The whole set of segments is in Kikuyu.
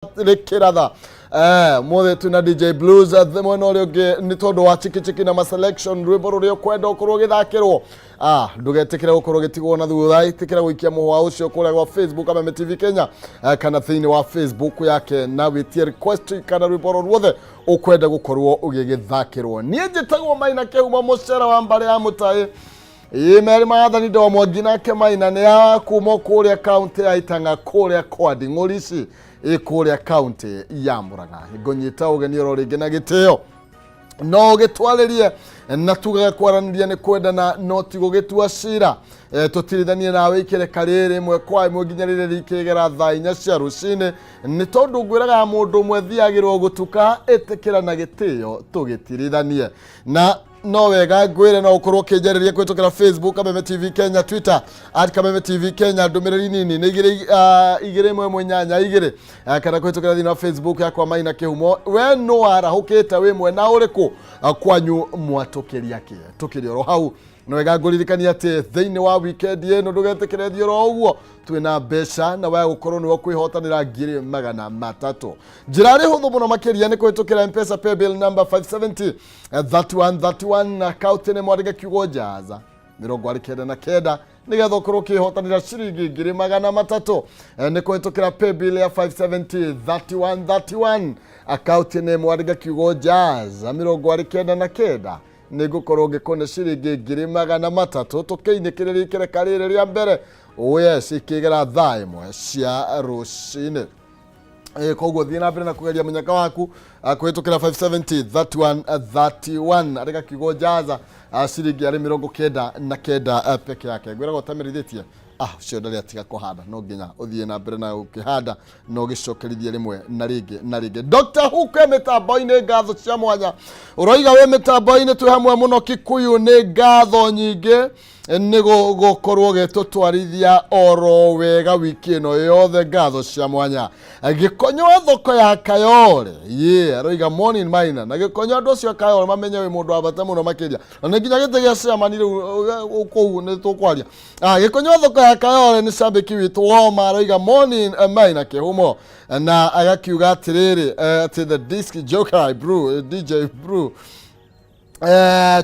Rĩkĩratha mũthĩ twĩna DJ Blues mwena ũrĩa ũngĩ nĩ tondũ wa chiki chiki na maselection rwĩmbo rũrĩa ũkwenda ũkorwo ũgĩthakĩrwo. Ndũgetĩkĩre gũkorwo ũgĩtigwo na thutha, ĩtĩkĩra gũikia mũhwa ũcio kũrĩa gwa Facebook Kameme TV Kenya, kana thĩinĩ wa Facebook yake na wĩtie request kana rwĩmbo ro ruothe ũkwenda gũkorwo ũgĩgĩthakĩrwo. Niĩ njĩtagwo Maina Kĩhumo, mũcera wa mbarĩ ya Mũtaĩ. Ĩĩ, merĩ maathani ndo mwangi nake Maina nĩ ya kuma kũrĩa kaunti ya Itang'a, kũrĩa kwa Nding'ũrici, ĩ kũrĩa kaunti ya Murang'a. Ngũnyita ũgeni oro rĩngĩ na gĩtĩo no ũgĩtwarĩrie, na tugaga kwaranĩria nĩ kwendana no ti gũgĩtua cira. Tũtirithanie nawe ikereka rĩrĩ ĩmwe kwa ĩmwe nginya rĩrĩa rikĩgera thaa 4 cia rũcinĩ, nĩ tondũ ngwĩraga mũndũ ũmwe thiagĩrwo gũtuka. Ĩtĩkĩra na gĩtĩo tũgĩtirithanie, na no wega ngwĩre no ũkorwo ũkĩnjarĩria kũhĩtũkĩra Facebook Kameme TV Kenya, Twitter @KamemeTV Kenya. Ndũmĩrĩri nini nĩ 2 2 1 1 8 2, kana kũhĩtũkĩra thĩinĩ wa Facebook yakwa Maina Kĩhumo. We no arahũkĩte wĩ mwena ũrĩkũ? Kwanyu mwatũkĩria kĩ? Tũkĩrĩ oro hau. No wega ngũririkania atĩ thĩinĩ wa weekend ĩno ndũgetĩkĩre thiĩ oro ũguo, twĩna mbeca na waya gũkorwo nĩwe kwĩhotanĩra 300,000. Njĩra rĩ hũthũ mũno makĩria nĩ kũhĩtũkĩra Mpesa paybill number 570 3131, akaunti nĩ mwandĩke kiugo jaza 99, nĩgetha ũkorwo ũkĩhotanĩra ciringi 300,000. Nĩ kũhĩtũkĩra paybill ya 570 3131, akaunti nĩ mwandĩke kiugo jaza 99, nĩ ngũkorwo ngĩkũne ciringi 300,000. Tũkĩinĩkĩrĩria ikereka rĩrĩ rĩa mbere, oh yes, ikĩgera thaa 1 cia rũcinĩ. Koguo thiĩ na mbere na kũgeria mũnyaka waku kũhĩtũkĩra 570 31 31, arĩga kiugo jaza, ciringi arĩ 99 peke yake. Ngwĩraga ũtamerithĩtie, ũcio ndarĩ atiga kũhanda, no nginya ũthiĩ na mbere na ũkĩhanda na ũgĩcokerithie rĩmwe na rĩngĩ na rĩngĩ. Dr. Hook e mĩtambo-inĩ, ngatho cia mwanya. Ũroiga wĩ mĩtambo-inĩ, twĩ hamwe mũno Kikuyu, nĩ ngatho nyingĩ nĩ gũkorwo gĩtũtwarithia oro wega wiki ĩno yothe, ngatho cia mwanya. Gĩkonyo thoko ya Kayore ye aroiga morning Maina na Gĩkonyo. Andũ acio a Kayore mamenye wĩ mũndũ wa bata mũno makĩria, na nĩ nginya gĩtĩ gĩa chairman rĩu kũu nĩ tũkwaria. Gĩkonyo thoko ya Kayore nĩ cambĩki witũ woma, aroiga morning Maina Kĩhumo, na agakiuga atĩrĩrĩ, atĩ the disc joker brew, DJ Brew,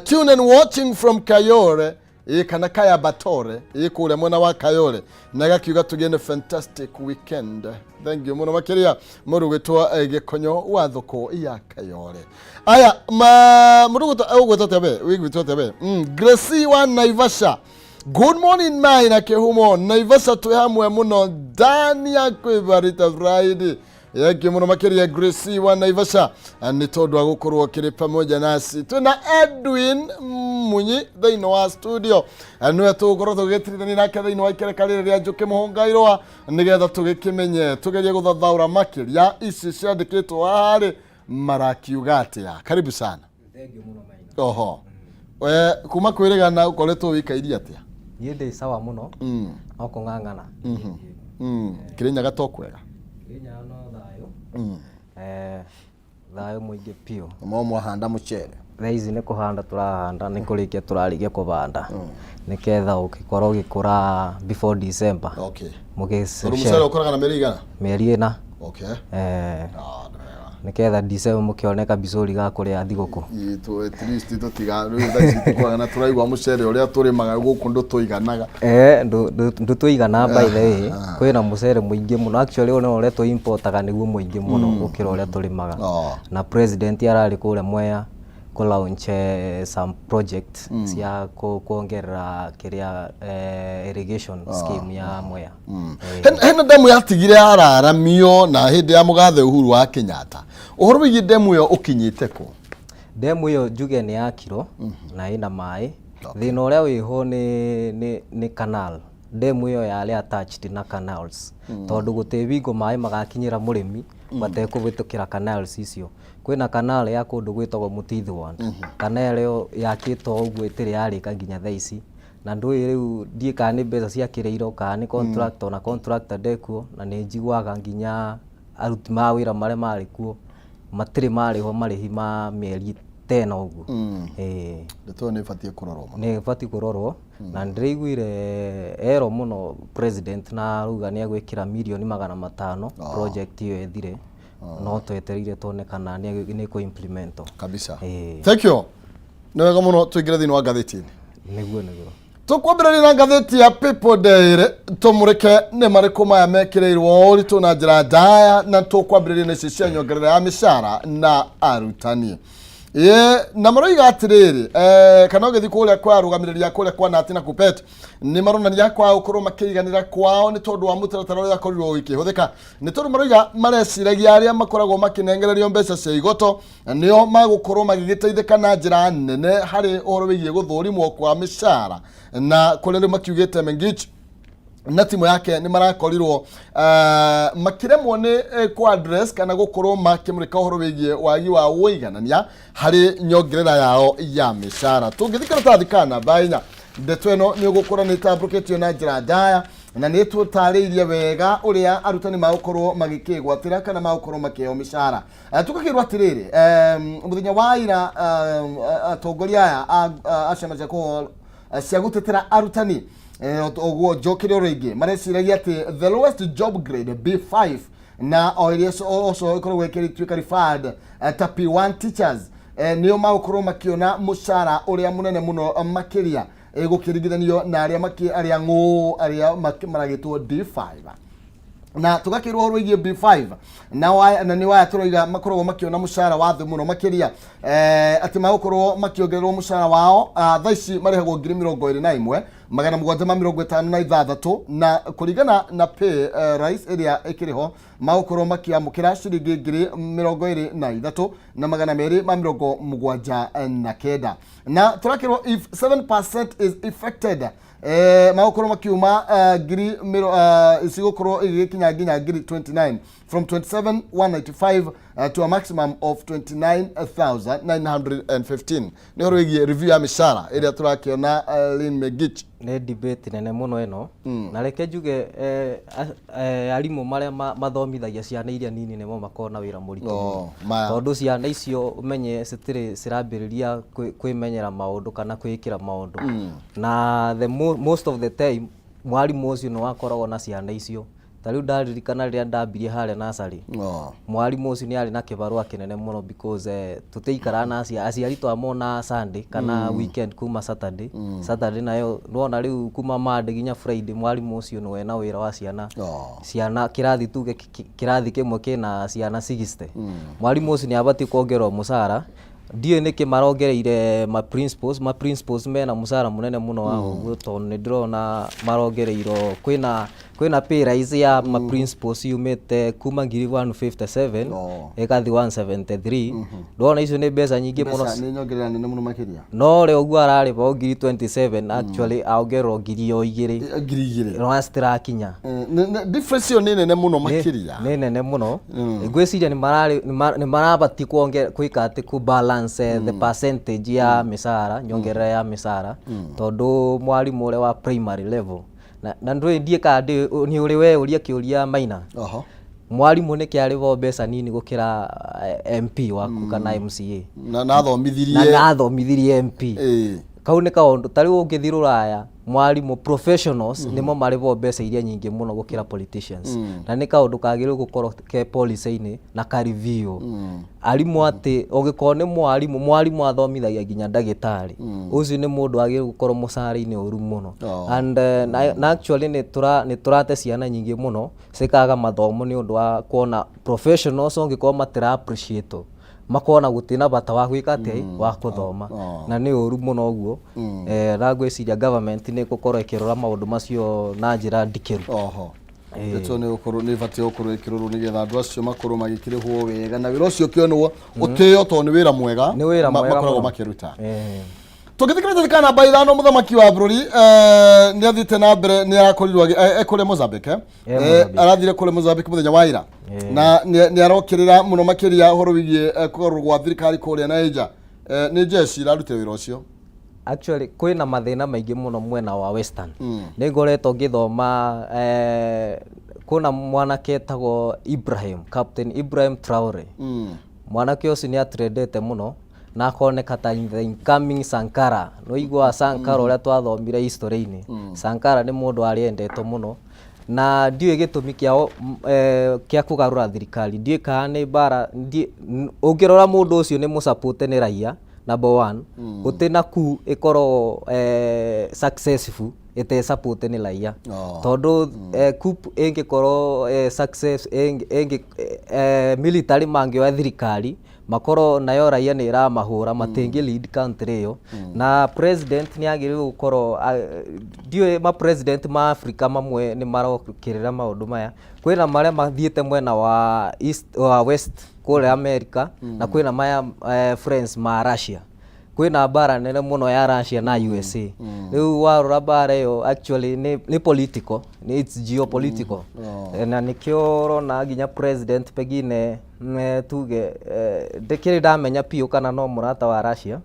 tune and watching from Kayore, ĩ kana Kaya Batore, ĩ kũrĩa mwena wa Kayore, na gakiuga tũgĩe nĩ fantastic weekend. Thank you mũno makĩria mũndũ gwĩtwo Gĩkonyo wa thoko ya Kayore. Aya ma mũndũ ũgwĩtwo atĩa we? Wĩgwĩtwo atĩa we? Gracie wa Naivasha, good morning Maina Kĩhumo. Naivasha twĩ hamwe mũno ndani ya kwĩbarita Friday. Thank you mũno makĩria Gracie wa Naivasha nĩ tondũ wa gũkorwo kĩrĩ pamoja nasi. Twĩna Edwin Munyi thĩinĩ wa studio. Nĩwe tũgũkorwo tũgĩtirithania nake thĩinĩ wa ikereka rĩrĩ rĩa Njũkĩ Mũhũngairwa, nĩgetha tũgĩkĩmenye, tũgerie gũthathaũra makĩria ici ciandĩkĩtwo haha rĩ marakiuga atĩa. Karibu sana. Thank you mũno Maina. Oho we kuma kwĩrĩgana ũkoretwo wĩikairie atĩa? Niĩ ndĩ sawa mũno. No kũng'ang'ana. Kĩrĩnyaga to kwega? Kĩrĩnyaga no thayũ. Thayũ mũingĩ biũ. Mo mwahanda mũcere? Thaa ici nĩ kũhanda tũrahanda, nĩ kũrĩkia tũrarĩkia kũbanda nĩgetha ũgĩkorwo ũgĩkũra before December. Tondũ mũcere ũkoraga na mĩeri igana? Mĩeri 4. Ah, nĩ wega. Nĩgetha December mũkĩone kabicũri ga kũrĩa thigũkũ. Ĩ, at least tũtiga rĩu thaa ici tũkoragwo na tũraigua mũcere ũrĩa tũrĩmaga gũkũ ndũtũiganaga. Ndũtũigana by the way, kwĩna mũcere mũingĩ mũno actually, ona ũrĩa tũ importaga nĩguo mũingĩ mũno gũkĩra ũrĩa tũrĩmaga. Na president ararĩ kũrĩa Mwea kũ launch some project cia kuongerera kĩrĩa irrigation scheme ya Mwea. Hena ndemu yatigire yararamio na hĩndĩ ya mũgathe Uhuru wa Kenyatta. Ũhoro wĩgiĩ ndemu ĩyo ũkinyĩte kũ? Ndemu ĩyo njuge nĩ yakirwo na ĩna maĩ. Thĩna ũrĩa wĩho nĩ canal. Ndemu ĩyo yarĩ attached na canals, tondũ gũtĩ bingo maĩ magakinyĩra mũrĩmi matekũhĩtũkĩra canals icio. Kwĩna canal ya kũndũ gwĩtagwo Mũtithu Ward. Canal ĩyo yakĩtwo ũguo ĩtĩrĩ yarĩka nginya thaa ici, na ndũĩ rĩu ndiĩ kana nĩ mbeca ciakĩrĩirwo kana nĩ contractor, na contractor ndekuo, na nĩ njiguaga nginya aruti ma wĩra marĩa marĩ kuo matirĩ marĩhwo marĩhi ma mĩeri. 10 ũguo. Ĩĩ. Ndeto ĩyo nĩ ĩbatiĩ kũrorwo mũno. Nĩ ĩbatiĩ kũrorwo na ndĩraiguire erwo mũno president na arauga nĩ egwĩkĩra mirioni 500 project ĩyo ĩthire, no twetereire tuone kana nĩ kũ implement. Kabisa. Ĩĩ. Thank you. Nĩ wega mũno tũingĩre thĩinĩ wa ngathĩti-inĩ. Nĩguo. Tũkwambĩrĩria na ngathĩti ya People Daily, tũmũrĩke nĩ marĩkũ maya mekĩrĩirwo ũritũ na njĩra ndaya, na tũkwambĩrĩria na ici cia nyongerera ya mĩcara na arutani. Ĩĩ, na maroiga atĩrĩrĩ, kana ũgĩthiĩ kũrĩa kwa arũgamĩrĩri a kũrĩa kwa Nati na Kupet, nĩ maronania kwa gũkorwo makĩiganĩra kwao nĩ tondũ wa mũtaratara ũrĩa ũkorirwo ũkĩhũthĩka, nĩ tondũ maroiga mareciragia arĩa makoragwo makĩnengererio mbeca cia igoto nĩo magũkorwo magĩgĩteithĩka na njĩra nene harĩ ũhoro wĩgiĩ gũthũrimwo kwa mĩcara, na kũrĩa rĩu makiugĩte Mengich na timu yake nĩ marakorirwo makĩremwo nĩ kũ address kana gũkorwo makĩmũrĩka ũhoro wĩgiĩ wagi wa ũiganania harĩ nyongerera yao ya mĩcara. Tũngĩthiĩ karatathi ka namba 4, ndeto ĩno nĩ ũgũkora nĩ ĩtambũrũkĩtio na njĩra ndaya na nĩ tũtarĩirie wega ũrĩa arutani magũkorwo magĩkĩgwatĩra kana magũkorwo makĩheo mĩcara. Tũgakĩrwo atĩrĩrĩ, mũthenya wa ira, atongoria aya a ciama cia gũtetera arutani, ũguo njokere o rĩngĩ, mareciragia atĩ the lowest job grade B5 na o ĩrĩa oco ĩkoragwo ĩkĩtuĩka referred ta P1 teachers, nĩo magũkorwo makĩona mũcara ũrĩa mũnene mũno makĩria, gũkĩringithanio na arĩa arĩa ng'ũ arĩa maragĩtwo D5. Na tũgakĩrwo ũhoro wĩgiĩ B5 na nĩ waya tũroiga makoragwo makĩona mũcara wa thĩ mũno makĩria, atĩ magũkorwo makĩongererwo mũcara wao. Thaa ici marĩhagwo 21,756, na kũringana na pay rise ĩrĩa ĩkĩrĩ ho magũkorwo makĩamũkĩra ciringi 23,279. Na tũrakĩrwo if 7% is effected, magũkorwo makiuma ngiri cigũkorwo igĩkinya nginya ngiri 29, from 27,195 to a maximum of 29,915. Nĩ ũhoro wĩgiĩ review ya mĩcara ĩrĩa tũrakĩona, Lynn Megich. Nĩ debate nene mũno ĩno, na reke njuge arimũ marĩa mathomithagia ciana iria nini nĩmo makoragwo na wĩra mũritũ mũno. Maya. Tondũ ciana icio ũmenye citirĩ cirambĩrĩria kwĩmenyera maũndũ kana kwĩĩkĩra maũndũ, na the most of the time mwarimũ ũcio nĩ wakoragwo na ciana icio. Ta rĩu ndaririkana rĩrĩa ndambirie harĩa nursery, mwarimũ ũcio nĩ arĩ na kĩbarũa kĩnene mũno because tũtiaikaraga na aciari twamona Sunday kana weekend, kuma Saturday. Saturday nayo nĩwona rĩu kuma Monday nginya Friday mwarimũ ũcio nĩwe na wĩra wa ciana. Ciana kĩrathi, tuge kĩrathi kĩmwe kĩna ciana 60, mwarimũ ũcio nĩ abatiĩ kuongererwo mũcara. Ndiũĩ nĩkĩ marongereire ma principals. Ma principals mena mũcara mũnene mũno wa ũguo, tondũ nĩ ndĩrona marongereirwo, kwĩna pay rise ya ma principals yumĩte kuma ngiri 157 ĩgathiĩ 173. Ndona icio nĩ mbeca nyingĩ mũno. Mbeca nĩ nyongerera nene mũno makĩria. No ũrĩa ũguo ararĩhwo ngiri 27, actually aongererwo ngiri o igĩrĩ. 2,000. Nona citirakinya. Difference ĩyo nĩ nene mũno makĩria. Nĩ nene mũno. Ngwĩciria nĩ marabatiĩ gwĩka atĩ kũ balance the percentage ya mĩcara, nyongerera ya mĩcara, tondũ mwarimũ ũrĩa wa primary level na ndũĩ ndiĩ kana nĩ ũrĩ we ũria kĩũria maina. Mwarimũ nĩkĩ arĩhwo mbeca nini gũkĩra MP waku kana MCA? Na athomithirie. Na athomithirie MP. Kau nĩ kaũndũ. Ta rĩu ũngĩthiĩ rũraya, mwarimũ, professionals nĩmo marĩhwo mbeca iria nyingĩ mũno gũkĩra politicians, na nĩ kaũndũ kagĩrĩirwo gũkorwo ke policy-inĩ na ka review arimũ, atĩ ũngĩkorwo nĩ mwarimũ, mwarimũ athomithagia nginya ndagĩtarĩ, ũcio nĩ mũndũ wagĩrĩirwo gũkorwo mũcara-inĩ ũru mũno. And na actually nĩ tũrate ciana nyingĩ mũno cikaga mathomo nĩ ũndũ wa kuona professionals ũngĩkorwo matira appreciate, makona gũtirĩ na bata wa gwĩka atĩa, wa gũthoma, na nĩ ũru mũno ũguo. Na ngwĩciria government nĩ ĩgũkorwo ĩkĩrora maũndũ macio na njĩra ndikĩru. Ndeto nĩ gũkorwo nĩ ĩbatiĩ gũkorwo ĩkĩrorwo nĩgetha andũ acio makorwo magĩkĩrĩhwo wega na wĩra ũcio ũkĩonwo ũtĩo, tondũ nĩ wĩra mwega Nĩ wĩra mwega makoragwo mũno. makĩruta. Tũngĩthikĩrĩria kana namba 5, mũthamaki wa bũrũri nĩ athiĩte na mbere, nĩ arakorirwo kũrĩa Mozambique. Mozambique. Arathire kũrĩa Mozambique mũthenya wa ira na nĩ arokĩrĩra mũno makĩria ũhoro wĩgiĩ kũgarũrwo gwa thirikari kũrĩa Niger. Nĩ jeshi irarutire wĩra ũcio. Actually kwĩna mathĩna maingĩ mũno mwena wa western. Nĩ ngoretwo ngĩthoma, kwĩna mwanake etagwo Ibrahim, Captain Ibrahim Traore. Mwanake ũcio nĩ atrendete mũno. Na akoneka ta the incoming Sankara. Nĩũiguaga Sankara ũrĩa twathomire history-inĩ. Sankara nĩ mũndũ warĩ endetwo mũno na ndiũĩ gĩtũmi kĩao kĩa kũgarũra thirikari. Ndiũĩ kana nĩ mbara, ũngĩrora mũndũ ũcio nĩ mũsapũte nĩ raia number one. Gũtirĩ na coup ĩkoragwo successful ĩte support nĩ raia. Tondũ coup ĩngĩkorwo success military mangĩoya thirikari makorwo nayo raia nĩ ĩramahũra, matingĩ lead country ĩyo. Na president nĩ agĩrĩirwo gũkorwo, ndiũĩ ma president ma Africa mamwe nĩ marokĩrĩra maũndũ maya. Kwĩna marĩa mathiĩte mwena wa east, wa west kũrĩa America, na kwĩna maya friends ma Russia. Kwĩna mbara nene mũno ya Russia na USA. Rĩu warora mbara ĩyo actually nĩ political, nĩ it's geopolitical. Na nĩkĩo ũrona nginya president pengine tuge ndĩkĩrĩ ndamenya biũ kana no mũrata wa Russia,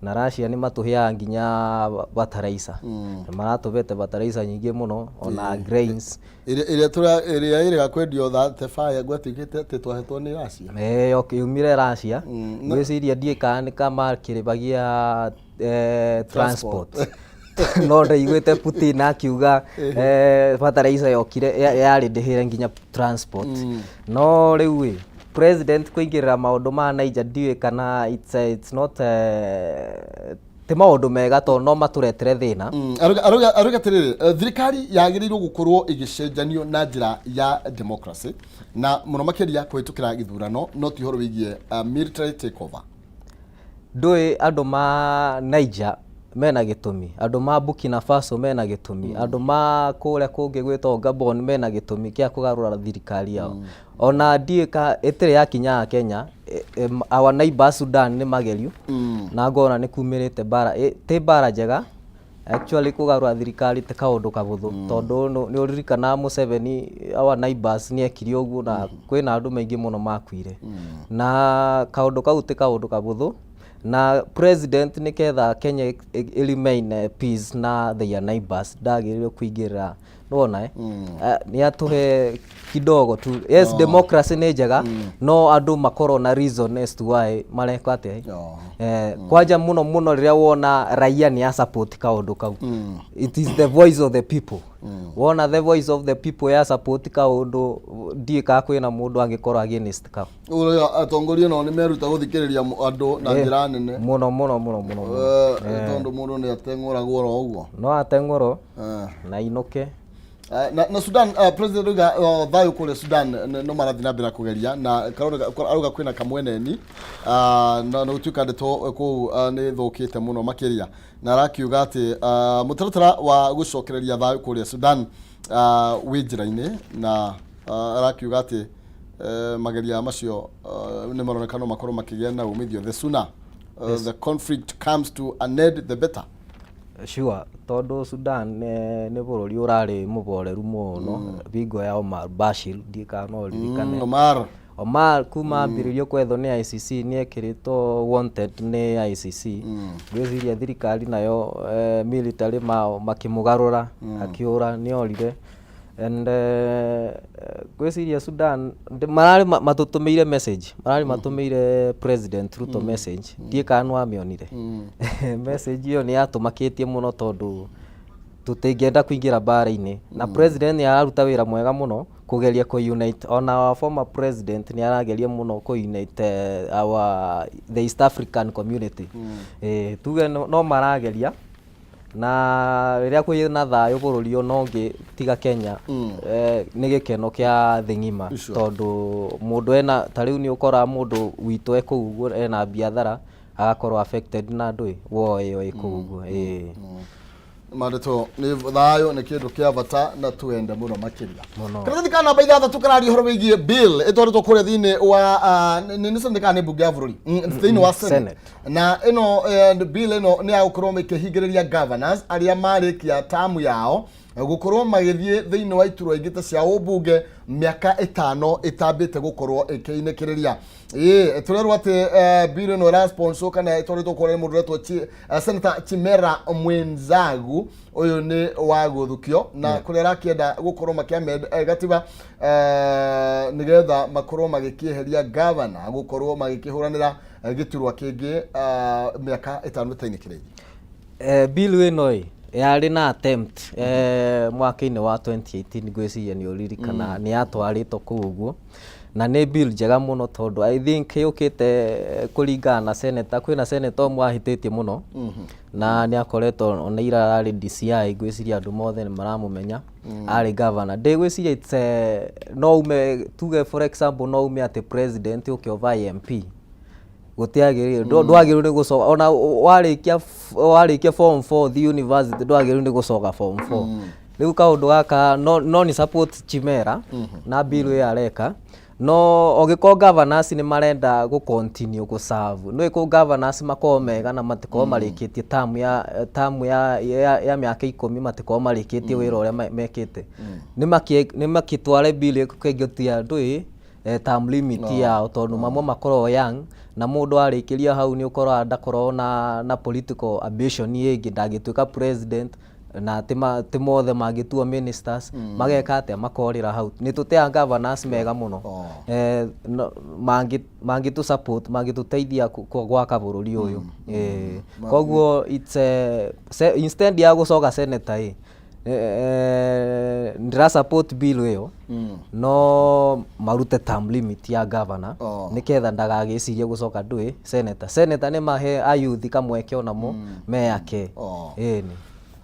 na Russia nĩ matũheaga nginya fertilizer. Nĩ maratũhete fertilizer nyingĩ mũno ona grains. Ĩrĩa ĩrĩga kwendio 35 gwatuĩkĩte atĩ twahetwo nĩ Russia. Yumire Russia. Ngwĩciria ndiĩ kana nĩ kamakĩrĩbagia transport. No ndaiguĩte Putin akiuga fertilizer yokire yarĩ ndĩhĩre nginya transport. No rĩu ĩ president kũingĩrĩra maũndũ ma Niger, ndiũĩ kana it's not ti maũndũ mega tondũ no matũretere thĩna. Arauga atĩrĩrĩ, thirikari yagĩrĩirwo gũkorwo ĩgĩcenjanio na njĩra ya democracy na mũno makĩria kũhĩtũkĩra gĩthurano, no ti ũhoro wĩgiĩ military takeover. Ndũĩ andũ ma Niger mena gĩtũmi, andũ ma Burkina Faso mena gĩtũmi, andũ ma kũrĩa kũngĩ gwĩtagwo Gabon mena gĩtũmi kĩa kũgarũra thirikari yao. Ona ndiũĩ ka ĩtĩrĩ yakinyaga Kenya, our neighbor Sudan nĩ magerio na ngona nĩ kumĩrĩte mbara, ti mbara njega. Actually kũgarũra thirikari ti kaũndũ kabũthũ, tondũ nĩ ũririkanaga Museveni, our neighbors, nĩ ekire ũguo na kwĩna andũ maingĩ mũno makuire. Na kaũndũ kau ti kaũndũ kabũthũ, na president nĩgetha Kenya ĩ remain peace na their neighbors ndagĩrĩirwo kũingĩrĩra. Nĩwona nĩ atũhe kidogo tu. Yes, democracy nĩ njega, no andũ makorwo na reason as to why mareka atĩa. Kwanja mũno mũno rĩrĩa wona raia nĩ a support kaũndũ kau, it is the voice of the people. Wona the voice of the people ya support kaũndũ, ndiũĩ kana kwĩna mũndũ angĩkorwo against kau. Ũrĩa atongoria nao nĩ meruta gũthikĩrĩria andũ na njĩra nene. Mũno mũno mũno mũno mũno. Tondũ mũndũ nĩ ateng'ũragwo oro ũguo. No ateng'ũrwo na inũke. Na Sudan, president auga thayũ kũrĩa Sudan no marathiĩ na mbere kũgeria na arauga kwĩna kamweneni na gũtuĩka ndeto kũu nĩ thũkĩte mũno makĩria, na arakiuga atĩ mũtaratara wa gũcokereria thayũ kũrĩa Sudan wĩ njĩra-inĩ, na arakiuga atĩ mageria macio nĩ maroneka no makorwo makĩgĩa na umithio. The sooner the conflict comes to an end, the better. Sure, tondũ Sudan nĩ bũrũri ũrarĩ mũboreru mũno bingo ya Omar Bashir, ndiũĩ kana no ũririkane. Omar. Omar kuma ambĩrĩrio kwethwo nĩ ICC, nĩ ekĩrĩtwo wanted nĩ ICC. Ngwĩciria thirikari nayo military mao makĩmũgarũra, akĩũra, nĩ orire. And ngwĩciria Sudan mararĩ matũtũmĩire message, mararĩ matũmĩire President Ruto message, ndiũĩ kana nĩ wamĩonire. Message ĩyo nĩ yatũmakĩtie mũno tondũ tũtingĩenda kũingĩra mbara-inĩ, na president nĩ araruta wĩra mwega mũno kũgeria kũ unite. Ona our former president nĩ arageria mũno kũ unite our the East African Community. Tuge no marageria, na rĩrĩa kwĩna thayũ bũrũri ona ũngĩ tiga Kenya, nĩ gĩkeno kĩa thĩ ng'ima. Tondũ mũndũ ena ta rĩu nĩ ũkoraga mũndũ witũ e kũu ũguo ena biathara agakorwo affected na ndũĩ war ĩyo ĩ kũu ũguo, ĩĩ. Mandeto nĩ thayũ nĩ kĩndũ kĩa bata na twende mũno makĩria. Mũno. Karatathi ka namba 6 kararia ũhoro wĩgiĩ bill ĩtwarĩtwo kũrĩa thĩinĩ wa nĩ Senate kana nĩ mbunge ya bũrũri, thĩinĩ wa Senate. Senate. Na ĩno bill ĩno nĩ ya gũkorwo ĩkĩhingĩrĩria governors arĩa marĩkia tamu yao. Gũkorwo magĩthiĩ thĩinĩ wa iturwa ingĩ ta cia ũmbunge mĩaka 5 ĩtambĩte gũkorwo ĩkĩinĩkĩrĩria. Ĩĩ tũrerwo atĩ bill ĩno ĩra sponsor kana ĩtwarĩtwo kũrĩa nĩ mũndũ ũretwo Senator Chimera Mwinzagu. Ũyũ nĩ wa gũthukio na kũrĩa arakĩenda gũkorwo makĩamend gatiba nĩgetha makorwo magĩkĩeheria gavana gũkorwo magĩkĩhũranĩra gĩturwa kĩngĩ mĩaka 5 ĩtainĩkĩrĩirie. Bill ĩno ĩ yarĩ na attempt mwaka-inĩ wa 2018, ngwĩciria nĩ ũririkana, nĩ yatwarĩtwo kũu ũguo, na nĩ bill njega mũno tondũ I think yũkĩte kũringana na senator, kwĩna senator ũmwe ahĩtĩtie mũno na nĩ akoretwo ona ira ararĩ DCI, ngwĩciria andũ mothe nĩ maramũmenya, arĩ governor. Ndĩgwĩciria it's no ume tuge, for example, no ume atĩ president ũke ũvae MP, gũtiagĩrĩire. Ndwagĩrĩirwo nĩ gũcoka ona warĩkia form 4 thiĩ university, ndwagĩrĩirwo nĩ gũcoka form 4. Rĩu kaũndũ gaka no ni support Chimera na bill ĩyo areka, no ũngĩkorwo governors nĩ marenda gũ continue gũ serve, nĩ kũ governors makorwo mega na matikorwo marĩkĩtie term ya mĩaka 10, matikorwo marĩkĩtie wĩra ũrĩa mekĩte, nĩ makĩtware bill ĩkũingĩtia ndũĩ term limit yao, tondũ mamwe makoragwo young na mũndũ arĩkĩria hau nĩ ũkoraga ndakoragwo na political ambition ĩngĩ, ndangĩtuĩka president na ti mothe mangĩtuo ministers, mageka atĩa, makorĩra hau. Nĩ tũteaga governors mega mũno mangĩtũ support, mangĩtũteithia gwaka bũrũri ũyũ. Koguo it's instead ya gũcoka senator ĩ, ndĩra support bill ĩyo, no marute term limit ya governor nĩgetha ndagagĩcirie gũcoka ndũĩ senator. Senator nĩ mahe ayuthi kamweke onamo meyake. Ĩni.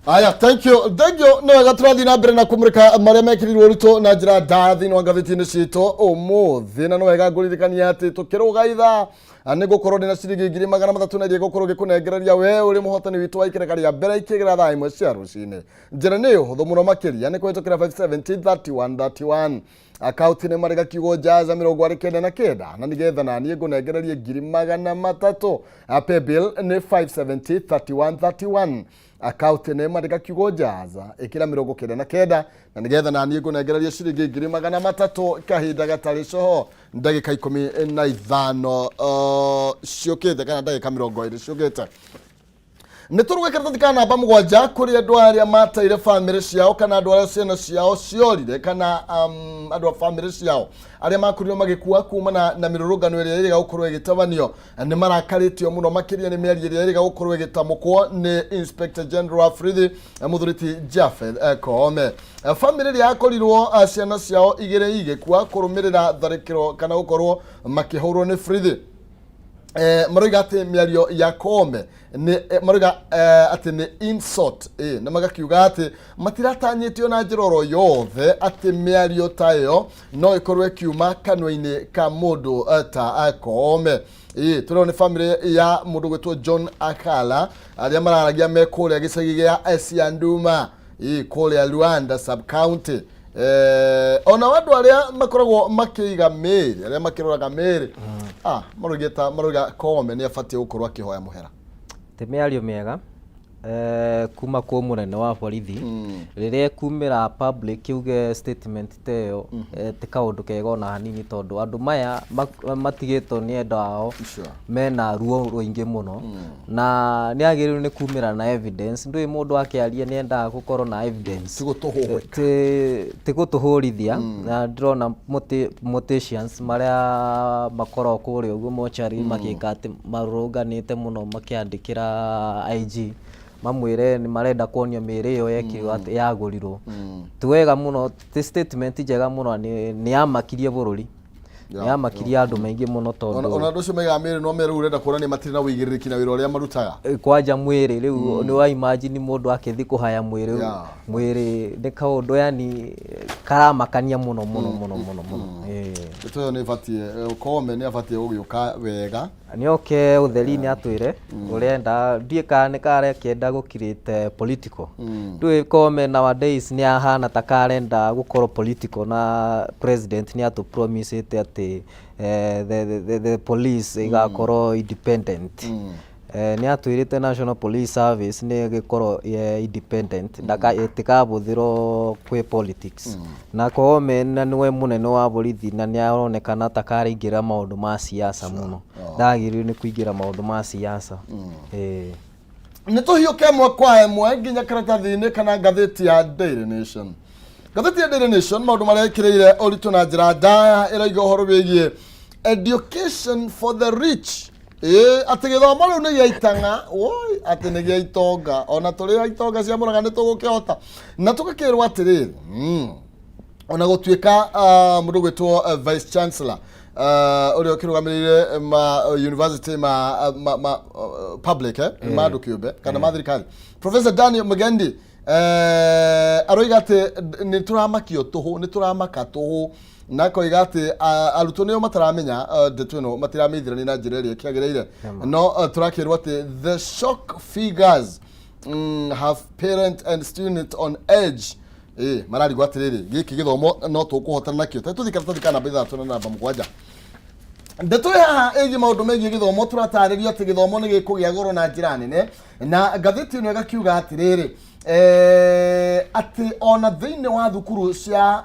Aya, thank you, thank you. Nĩ wega tũrathiĩ na mbere na kũmũrĩka marĩa mekĩrirwo ũritũ na njĩra ndaya thĩinĩ wa ngathĩti-inĩ citũ ũmũthĩ, na nĩ wega ngũririkania atĩ tũkĩrũga ithaa nĩ ngũkorwo ndĩna ciringi 300,000 na iria ngũkorwo ngĩkũnengereria we ũrĩ mũhotani witũ wa ikereka rĩa mbere ikĩgera thaa 1 cia rũcinĩ. Njĩra nĩ ũhũthũ mũno makĩria, nĩ kũhĩtũkĩra 570 31 31, akaunti nĩ marĩga kiugo jaza 99, na nĩgetha naniĩ ngũnengererie 300,000. Paybill nĩ 570 31 31, akaunti nĩ marĩga kiugo jaza, ĩkĩra 99, na nĩgetha naniĩ ngũnengererie ciringi 300,000 kahinda gatarĩ coho, ndagĩka 15 ciũkĩte kana ndagĩka 20 ciũkĩte. Nĩ tũruge karatathi ka namba 7 kũrĩ andũ arĩa mateire bamĩrĩ ciao kana andũ arĩa ciana ciao ciorire kana andũ a bamĩrĩ ciao arĩa makorirwo magĩkua kumana na mĩrũrũngano ĩrĩa ĩrĩga gũkorwo ĩgĩtabanio. Nĩ marakarĩtio mũno makĩria nĩ mĩario ĩrĩa ĩrĩga gũkorwo ĩgĩtamũkwo nĩ Inspector General wa borithi, mũthuri Japheth Koome. Bamĩrĩ ĩrĩa yakorirwo ciana ciao igĩrĩ igĩkua kũrũmĩrĩra tharĩkĩro kana gũkorwo makĩhũrwo nĩ borithi, maroiga atĩ mĩario ya Koome nĩ maroiga atĩ nĩ insult, na magakiuga atĩ matiratanyĩtio na njĩra oro yothe atĩ mĩario ta ĩyo no ĩkorwo ĩkiuma kanua-inĩ ka mũndũ ta Koome. Tũrona nĩ bamĩrĩ ya mũndũ gwĩtwo John Akala arĩa mararagia me kũrĩa gĩcagi gĩa Sianduma, kũrĩa Luanda sub county. Ona andũ arĩa makoragwo makĩiga mĩĩrĩ, arĩa makĩroraga mĩĩrĩ, maroiga Koome nĩ abatiĩ gũkorwo akĩhoya mũhera. Ti mĩario mĩega kuma kwĩ mũnene wa borithi rĩrĩa ĩkumĩra public yuge statement ta ĩyo, ti kaũndũ kega ona hanini, tondũ andũ maya matigĩtwo nĩ endwa ao mena ruo rũingĩ mũno, na nĩ agĩrĩirwo nĩ kumĩra na evidence. Ndũĩ mũndũ akĩaria nĩ endaga gũkorwo na evidence. Ti gũtũhũhĩka. Ti gũtũhũrithia, na ndĩrona morticians marĩa makoragwo kũrĩa ũguo mochari magĩka atĩ marũrũnganĩte mũno makĩandĩkĩra IG mamwĩre nĩ marenda kuonio mĩĩrĩ ĩyo yekirwo atĩ yagũrirwo. Ti wega mũno, ti statement njega mũno, nĩ yamakirie bũrũri, nĩ yamakirie andũ maingĩ mũno tondũ Ona andũ acio maigaga mĩĩrĩ no merũ ũrenda kuonania matirĩ na ũigĩrĩrĩki na wĩra ũrĩa marutaga. Kwanja mwĩrĩ rĩu nĩ wa imagine mũndũ akĩthi kũhaya mwĩrĩ. Mwĩrĩ nĩ kaũndũ yani karamakania mũno mũno mũno mũno mũno. Ndeto ĩyo nĩ ĩbatiĩ, Koome nĩ abatiĩ gũgĩũka wega. Nĩ oke ũtheri-inĩ atwĩre ũrĩa enda. Ndiĩ kana nĩ karekĩenda gũ create political. Ndũĩ Koome nowadays nĩ ahana ta karenda gũkorwo political, na president nĩ atũ promisĩte atĩ the police igakorwo independent. Nĩ atwĩrĩte National Police Service nĩ ĩgĩkorwo ĩ independent ndaka ĩtikabũthĩrwo kwĩ politics. Na Koome na nĩwe mũnene wa borithi na nĩ aronekana ta karaingĩra maũndũ ma siasa mũno. Ndagĩrĩirwo nĩ kũingĩra maũndũ ma siasa. Ĩĩ. Nĩ tũhiũke ĩmwe kwa ĩmwe nginya karatathi-inĩ kana ngathĩti ya Daily Nation. Ngathĩti ya Daily Nation maũndũ marĩa ĩkĩrĩire ũritũ na njĩra ndaya ĩraiga ũhoro wĩgiĩ education for the rich. Ĩĩ, atĩ gĩthomo rĩu nĩ gĩa itang'a, woi, atĩ nĩ gĩa itonga. Ona tũrĩ a itonga cia Mũrang'a nĩ tũgũkĩhota. Na tũgakĩrwo atĩrĩrĩ, ona gũtuĩka mũndũ gwĩtwo vice chancellor ũrĩa ũkĩrũgamĩrĩire ma university ma, ma, ma public ma andũ kĩũmbe kana ma thirikari, Professor Daniel Mugendi aroiga atĩ nĩ tũramakio tũhũ, nĩ tũramaka tũhũ, na akoiga atĩ arutwo nĩo mataramenya ndeto ĩno, matiramĩithĩrania na njĩra ĩrĩa ĩkĩagĩrĩire. No tũrakĩrwo atĩ the shock figures have parent and student on edge. Ĩĩ, mararigwo atĩrĩrĩ, gĩkĩ gĩthomo no tũkũhotana nakĩo? Ta tũthiĩ karatathi ka namba 6 na namba 7. Ndeto ĩ haha ĩgiĩ maũndũ megiĩ gĩthomo, tũratarĩrio atĩ gĩthomo nĩ gĩkũgĩa goro na njĩra nene, na ngathĩti ĩno ĩgakiuga atĩrĩrĩ, atĩ ona thĩinĩ wa thukuru cia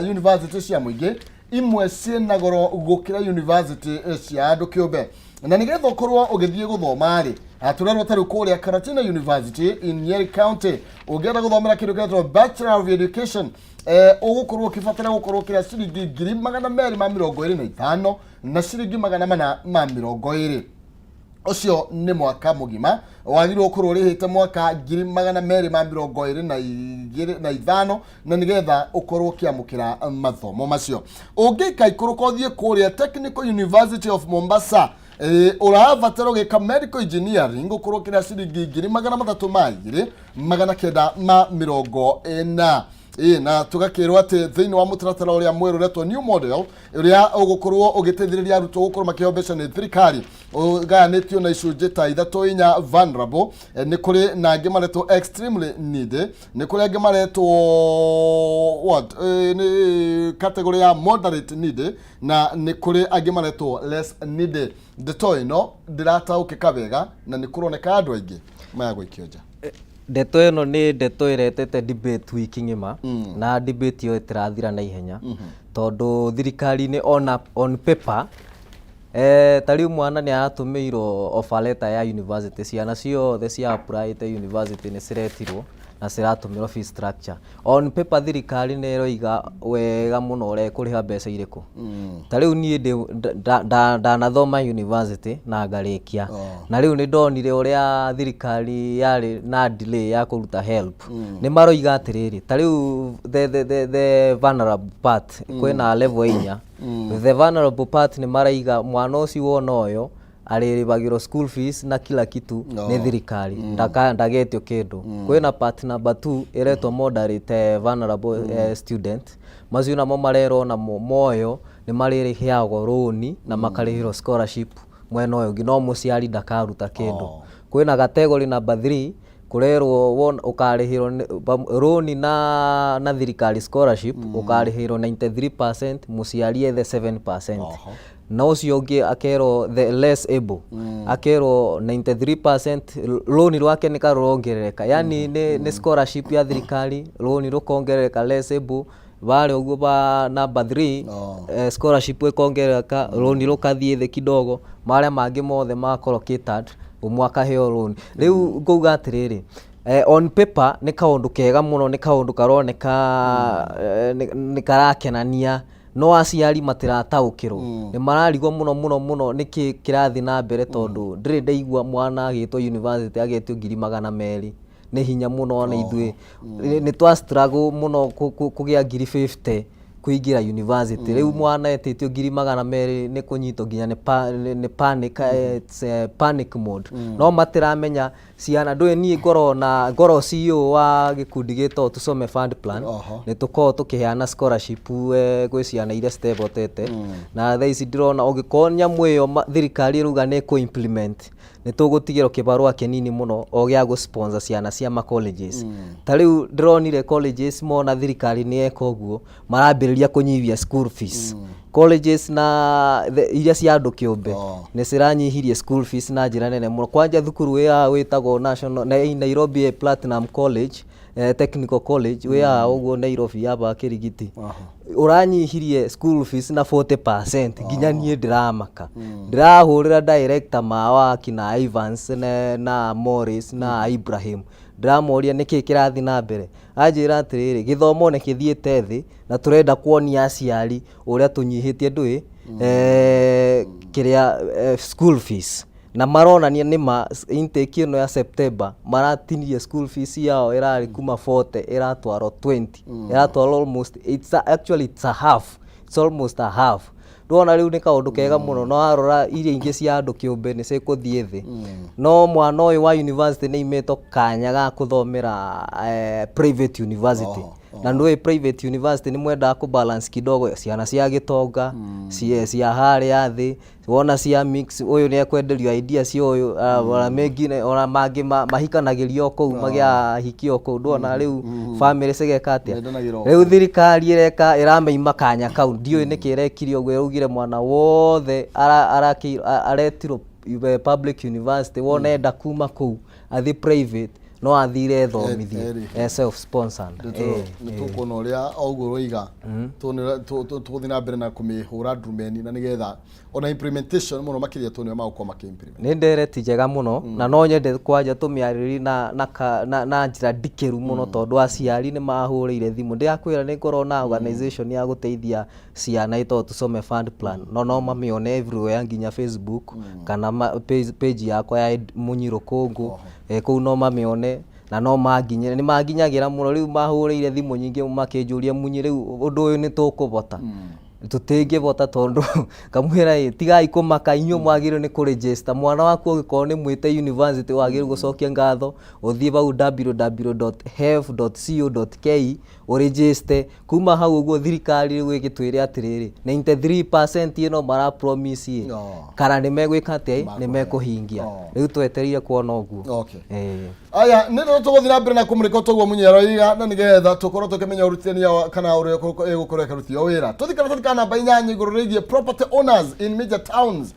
university cia mũingĩ imwe ciĩna goro gũkĩra university cia andũ kĩũmbe. Na nĩgetha ũkorwo ũgĩthiĩ gũthoma rĩ, tũrerwo ta rĩu kũrĩa Karatina University in Nyeri County, ũngĩenda gũthomera kĩndũ kĩretwo Bachelor of Education, ũgũkorwo ũkĩbatara gũkorwo ũkĩrĩa ciringi 225,000 na ciringi 420. Ũcio nĩ mwaka mũgima wagĩrĩirwo gũkorwo ũrĩhĩte mwaka 225,000, na nĩgetha ũkorwo ũkĩamũkĩra mathomo macio. Ũngĩka ikũrũka ũthiĩ kũrĩa Technical University of Mombasa, ũrabatara ũgĩka medical engineering ũkorwo ũkĩrĩa ciringi 302,940. Ĩĩ, na tũgakĩrwo atĩ thĩinĩ wa mũtaratara ũrĩa mwerũ ũretwo new model, ũrĩa ũgũkorwo ũgĩteithĩrĩria arutwo gũkorwo makĩheo mbeca nĩ thirikari, ũgayanĩtio na icunjĩ ta ithatũ inya. Vulnerable, nĩ kũrĩ na angĩ maretwo extremely needy, nĩ kũrĩ angĩ maretwo what, nĩ category ya moderate needy, na nĩ kũrĩ angĩ maretwo less needy. Ndeto ĩno ndĩrataũkĩka wega, na nĩ kũroneka andũ aingĩ maya gũikio nja. Ndeto ĩno nĩ ndeto ĩretete debate wiki ng'ima, na debate ĩyo ĩtirathira na ihenya, tondũ thirikari-inĩ ona on paper, ta rĩu mwana nĩ aratũmĩirwo offer letter ya university, ciana ciothe cia applyĩte university nĩ ciretirwo na ciratũmĩrwo fee structure. On paper thirikari nĩ ĩroiga wega mũno ũrĩa ĩkũrĩha mbeca irĩkũ. Ta rĩu niĩ ndanathoma university na ngarĩkia, na rĩu nĩ ndonire ũrĩa thirikari yarĩ na delay ya kũruta help. Nĩ maroiga atĩrĩrĩ, ta rĩu the vulnerable part, kwĩna level inya. The vulnerable part nĩ maraiga mwana ũcio wona ũyũ arĩrĩbagĩrwo school fees na kila kitu nĩ thirikari, ndagetio kĩndũ. Kwĩna part number 2 ĩretwo moderate vulnerable student. Macio namo marerwo namo moyo nĩ marĩrĩheagwo rũni na makarĩhĩrwo scholarship mwena ũyũ ũngĩ, no mũciari ndakaruta kĩndũ. Kwĩna category number 3, kũrerwo ũkarĩhĩrwo rũni na thirikari scholarship, ũkarĩhĩrwo 93%, mũciari ethe 7%. Na ũcio ũngĩ akerwo the less able, akerwo 93%, rũni rwake nĩ karũrongerereka, yani nĩ scholarship ya thirikari, rũni rũkongerereka less able barĩa ũguo ba number 3. Scholarship ĩkongerereka, rũni rũkathiĩ thĩ kidogo, marĩa mangĩ mothe magakorwo catered, ũmwe akaheo rũni. Rĩu ngauga atĩrĩrĩ, on paper nĩ kaũndũ kega mũno, nĩ kaũndũ karoneka nĩ karakenania, no aciari matirataũkĩrwo, nĩ mararigwo mũno mũno mũno nĩkĩ kĩrathiĩ na mbere, tondũ ndĩrĩ ndaigua mwana agĩtwo university agetio 200,000. Nĩ hinya mũno, ona ithuĩ nĩ twa struggle mũno kũgĩa 50,000 kũingĩra university. Rĩu mwana etĩtio 200,000 nĩ kũnyitwo nginya nĩ panic, it's, panic mode. No matiramenya ciana ndũĩ. Niĩ ngorwo na ngorwo CEO wa gĩkundi gĩtagwo Tusome Fund Plan. Nĩ tũkoragwo tũkĩheana scholarship gwĩ ciana iria citehotete, na thaa ici ndĩrona ũngĩkorwo nyamũ ĩyo thirikari ĩrauga nĩ ĩkũ implement. Nĩ tũgũtigĩrwo kĩbarũa kĩnini mũno o gĩa gũ sponsor ciana cia ma colleges. Ta rĩu ndĩronire colleges mona thirikari nĩ yeka ũguo, marambĩrĩria kũnyihia school fees. Colleges na iria cia andũ kĩũmbe nĩ ciranyihirie school fees na njĩra nene mũno. Kwanja thukuru wĩ haha wĩtagwo National, Nairobi Platinum College, Technical College wĩ haha ũguo Nairobi haha Kĩrigiti, ũranyihirie school fees na 40%. Nginya niĩ ndĩramaka, ndĩrahũrĩra director mao akina Evans na Morris na Ibrahim, ndĩramoria nĩkĩ kĩrathiĩ na mbere. Anjĩra atĩrĩrĩ, gĩthomo nĩ kĩthiĩte thĩ na tũrenda kuonia aciari ũrĩa tũnyihĩtie ndũĩ kĩrĩa school fees, na maronania nĩma intake ĩno ya September maratinirie school fees yao, ĩrarĩ kuma 40 ĩratwarwo 20, ĩratwarwo almost, actually it's a half, it's almost a half. Ndwona rĩu nĩ kaũndũ kega mũno. No warora iria ingĩ cia andũ kĩũmbe nĩ cikũthiĩ thĩ, no mwana ũyũ wa university nĩ imĩtwo kanya ga kũthomera private university. Na ndũĩ private university nĩ mwendaga kũ balance kidogo ciana cia gĩtonga, cia harĩa thĩ, wona cia mix, ũyũ nĩ ekwenderio idea cia ũyũ, ona mengine, ona mangĩ mahikanagĩrio kũu, magĩahikio kũu. Ndwona rĩu family cigeka atĩa? Mendanagĩra o. Rĩu thirikari ĩreka ĩrameima kanya kau. Ndiũĩ nĩkĩ ĩrekire ũguo. Ĩraugire mwana wothe aretirwo public university, wona enda kuma kũu athiĩ private, no athire ethomithie. Self sponsored. Nĩ tũkuona ũrĩa o ũguo ũroiga tũgũthiĩ na mbere na kũmĩhũra ndurumeni, na nĩgetha ona implementation mũno makĩria tuone ũrĩa magũkorwo makĩ implement. Nĩ ndereti njega mũno, na no nyende kwanja tũmĩarĩrĩrie na njĩra ndikĩru mũno, tondũ aciari nĩ mahũrĩire thimũ. Ndĩrakwĩra nĩ ngorwo na organization ya gũteithia ciana ĩtagwo Tusome Fund Plan, no mamĩone everywhere, nginya Facebook kana page yakwa ya Mũnyi Rũkũngũ. Kũu no mamĩone na no manginyĩre, nĩ manginyagĩra mũno. Rĩu mahũrĩire thimũ nyingĩ makĩnjũria, "Munyi, rĩu ũndũ ũyũ nĩ tũkũbota tũtingĩbota?" Tondũ kamwĩra ĩ, tigai kũmaka, inyuĩ mwagĩrĩirwo nĩ kũregister mwana waku. Ũngĩkorwo nĩ mwĩte university, wagĩrĩirwo gũcokia ngatho, ũthiĩ hau www.hef.co.ke ũregister. Kuma hau ũguo thirikari rĩu ĩgĩtwĩre atĩrĩrĩ, 93% ĩno mara promise ĩ, kana nĩ megwĩka atĩa, nĩ mekũhingia. Rĩu twetereire kuona ũguo. Aya nĩ no tũgũthiĩ na mbere na kũmũrĩka toguo mũnyeroiga, na nĩgetha tũkorwo tũkĩmenya ũrutithania kana ũrĩa ĩgũkorwo ĩkĩrutithio wĩra. Tũthiĩ karatathi ka namba 8 igũrũ rĩgiĩ property owners in major towns,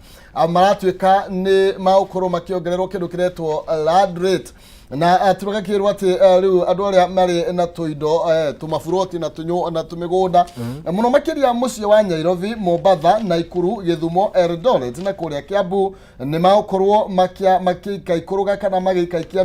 maratuĩka nĩ magũkorwo makĩongererwo kĩndũ kĩretwo land rate, na tũgakĩrwo atĩ rĩu andũ arĩa marĩ na tũindo, tũmaburoti na tũnyũ na tũmĩgũnda mũno makĩria mũciĩ wa Nairobi, Mombatha, Naikuru, Gĩthumo, Eldoret na kũrĩa Kiambu nĩ magũkorwo makĩikaikũrũga kana magĩikaikia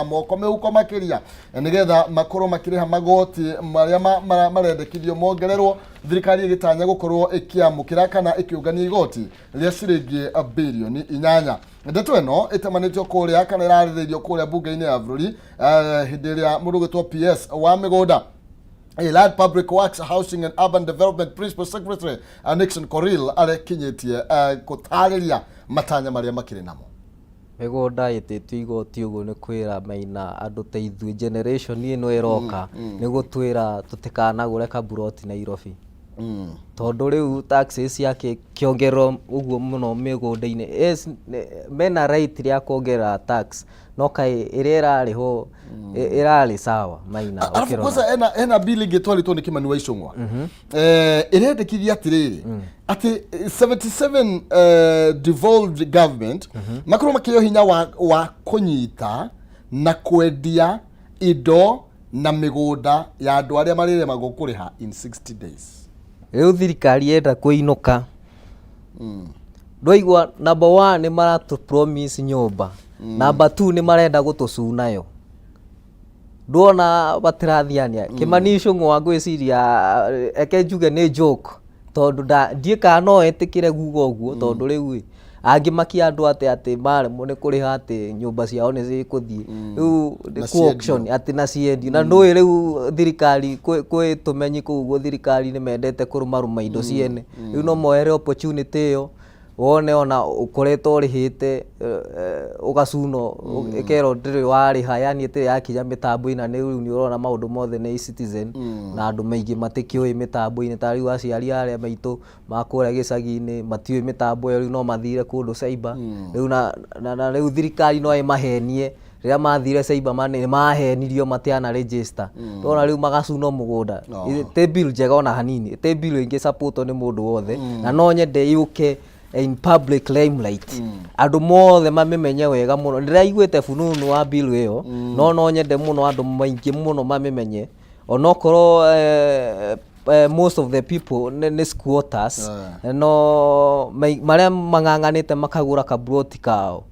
moko mĩhuko makĩria, nĩgetha makorwo makĩrĩha magoti marĩa marendekithio mongererwo, thirikari ĩgĩtanya gũkorwo ĩkĩamũkĩra kana ĩkĩũngania igoti rĩa ciringi birioni 8. Ndeto ĩno ĩtamanĩtio kũrĩa kana ĩrarĩrĩirio kũrĩa mbunge-inĩ ya bũrũri, hĩndĩ ĩrĩa mũndũ ũgwĩtwo PS wa mĩgũnda, Land, Public Works, Housing and Urban Development Principal Secretary Nixon Korir arekinyĩtie gũtarĩria matanya marĩa makĩrĩ namo. Mĩgũnda ĩtĩtio igoti ũguo nĩ kwĩra maina andũ ta ithuĩ, generation ĩno ĩroka, nĩ gũtwĩra tũtikanagũre kaburoti Nairobi, tondũ rĩu taxes ciakĩongererwo ũguo mũno mĩgũnda-inĩ. Yes, mena right rĩa kuongerera tax, no kaĩ ĩrĩa ĩrarĩhwo ĩrarĩ sawa maina? Arabu ũkĩrora. Kwanza ena bill ĩngĩ twarĩtwo nĩ Kimani wa Ichung'wa, ĩrendekithia atĩrĩrĩ atĩ 77 devolved government makorwo makĩheo hinya wa kũnyita na kwendia indo na mĩgũnda ya andũ arĩa marĩremagwo kũrĩha in 60 days. Rĩu thirikari yenda kũinũka. Ndwaigua, number one nĩ maratũ promise nyũmba, number two nĩ marenda gũtũcunayo. Ndwona batirathiania. Kimani Ichung'wa ngwĩciria, eke njuge nĩ joke, tondũ ndiĩ kana no etĩkĩre kuga ũguo, tondũ rĩu ĩ angĩmakia andũ atĩ maremwo nĩ kũrĩha, atĩ nyũmba ciao nĩ cigũthiĩ rĩu Na ku ciendio. Auction atĩ na ciendio. Na ndũĩ rĩu thirikari kwĩ tũmenyi kũu ũguo, thirikari nĩ mendete kũrũmarũma indo ciene. Rĩu no moere opportunity ĩyo. Wone ona ũkoretwo ũrĩhĩte ũgacunwo, ĩkerwo ndĩrĩ warĩha, yani ĩtĩrĩ yakinya mĩtambo-inĩ, na rĩu nĩ ũrona maũndũ mothe nĩ eCitizen, na andũ maingĩ matikĩũĩ mĩtambo-inĩ. Ta rĩu aciari arĩa maitũ ma kũrĩa gĩcagi-inĩ matiũĩ mĩtambo ĩyo, rĩu no mathire kũndũ cyber. Rĩu na rĩu thirikari no ĩmahenie, rĩrĩa mathire cyber nĩ mahenirio matiana register. Ndona rĩu magacunwo mũgũnda. Ti bill njega ona hanini, ti bill ĩngĩ support nĩ mũndũ wothe, na no nyende yũke in public limelight, andũ mothe mamĩmenye wega mũno. Ndĩraiguĩte fununu wa bill ĩyo, no nyende mũno andũ maingĩ mũno mamĩmenye, onokorwo most of the people nĩ squatters, no marĩa mang'ang'anĩte makagũra kaburoti kao